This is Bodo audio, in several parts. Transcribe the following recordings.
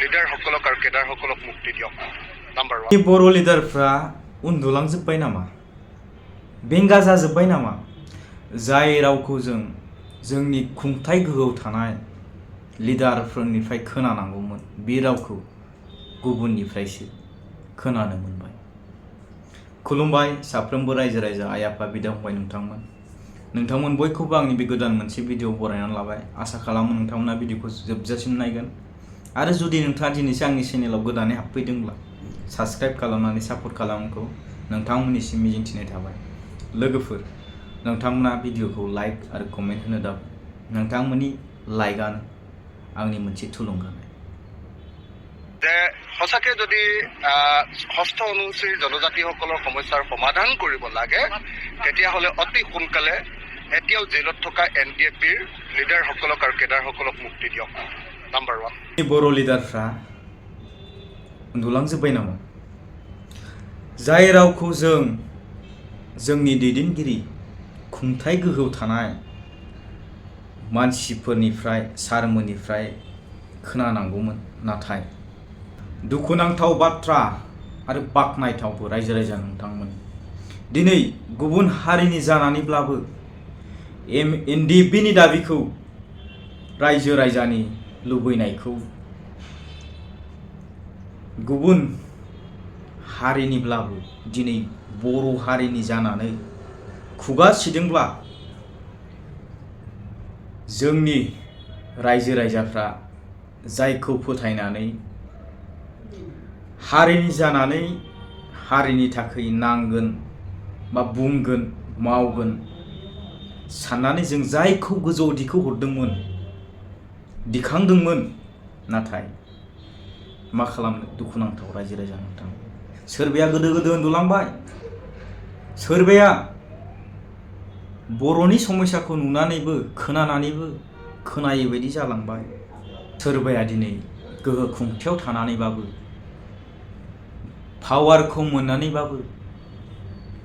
লিডাৰ সকলক আৰু কেডাৰ সকলক মুক্তি দিয়ক। নাম্বাৰ 1 बर' लिडारफ्रा उन्दुलांजोब्बाय नामा बेंगा जाजोब्बाय नामा जाय रावखौ जों जोंनि खुंथाय गोहोआव थानाय लिडारफोरनिफ्राय खोनानांगौमोन बे रावखौ गुबुननिफ्रायसो खोनानो मोनबाय। खुलुमबाय साफ्रोमबो रायजो राजा आइ आफा बिदा फंबाय नोंथांमोन बयखौबो आंनि बे गोदान मोनसे भिडिअ बरायनानै लाबाय। आसा खालामो नोंथांमोना भिडिअखौ जोबजासिम नायगोन आरो जुदि नोंथाङा दिनैसो आंनि चेनेलाव गोदानै हाबफैदोंब्ला साबस्क्राइब खालामनानै सापर्ट खालामखौ नोंथांमोननिसिम मिजिंथिनाय थाबाय। लोगोफोर नोंथांमोना भिडिअखौ लाइक आरो कमेन्ट होनो दाबाव। नोंथांमोननि लाइकआनो आंनि मोनसे थुलुंगानाय। যে সঁচাকৈ যদি ষষ্ঠ অনুসূচীৰ জনজাতিসকলৰ সমস্যাৰ সমাধান কৰিব লাগে তেতিয়াহ'লে অতি সোনকালে এতিয়াও জেলত থকা NDFBৰ লিডাৰসকলক আৰু কেডাৰসকলক মুক্তি দিয়ক। নাম্বাৰ 1 बर' लिडारफ्रा उन्दुलांजोब्बाय नामा जाय रावखौ जों जोंनि दैदेनगिरि खुंथाय गोहोआव थानाय मानसिफोरनिफ्राय सारमोननिफ्राय खोनानांगौमोन नाथाय दुखुनांथाव बाथ्रा आरो बाख्नायथावबो रायजो राजा नोंथांमोन दिनै गुबुन हारिनि जानानैब्लाबो NDFBनि दाबिखौ रायजो राजानि लुबैनायखौ गुबुन हारिनिब्लाबो दिनै बर' हारिनि जानानै खुगा सिदोंब्ला जोंनि रायजो राजाफ्रा जायखौ फोथायनानै हारिनि जानानै हारिनि थाखाय नांगोन बा बुंगोन मावगोन साननानै जों जायखौ गोजौ दिखांदोंमोन नाथाय मा खालामनो दुखुनांथाव रायजो राजा नोंथां। सोरबाया गोदो उन्दुलांबाय, सोरबाया बर'नि समस्याखौ नुनानैबो खोनानानैबो खोनायै बायदि जालांबाय, सोरबाया दिनै गोहो खुंथायाव थानानैबाबो पावारखौ मोननानैबाबो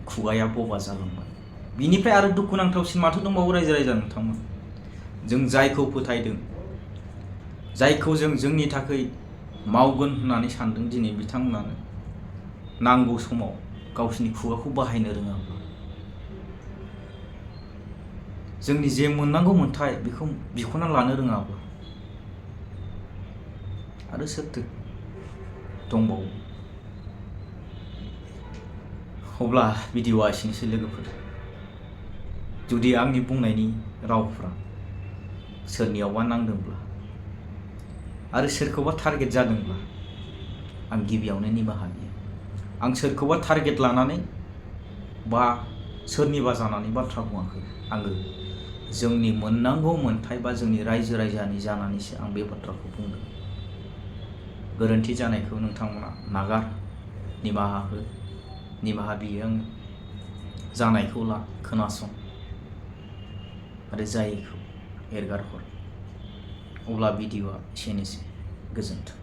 खुगाया बबा जालांबाय। बिनिफ्राय आरो दुखुनांथावसिन माथो दंबावो रायजो राजा नोंथांमोन। जों जायखौ फोथायदों, जायखौ जों जोंनि थाखाय मावगोन होननानै सानदों, दिनै बिथांमोनानो नांगौ समाव गावसिनि खुगाखौ बाहायनो रोङाब्ला जोंनि जे मोननांगौ मोन्थाय बेखौ बिख'ना लानो रोङाब्ला आरो सोरथो दंबावो। अब्ला भिडिअआ एसेनोसै लोगोफोर। जुदि आंनि बुंनायनि रावफ्रा सोरनियावबा नांदोंब्ला आरो सोरखौबा टारगेट जादोंब्ला आं गिबियावनो निमाहा बियो। आं सोरखौबा टारगेट लानानै बा सोरनिबा जानानै बाथ्रा बुङाखै। आङो जोंनि मोननांगौ मोन्थाय बा जोंनि रायजो राजानि जानानैसो आं बे बाथ्राखौ बुंदों। गोरोन्थि जानायखौ नोंथांमोना नागार, निमाहा बियो आङो। जानायखौ ला, खोनासं आरो जायैखौ एरगार हर। अब्ला भिडिअआ एसेनोसै। गोजोन्थों।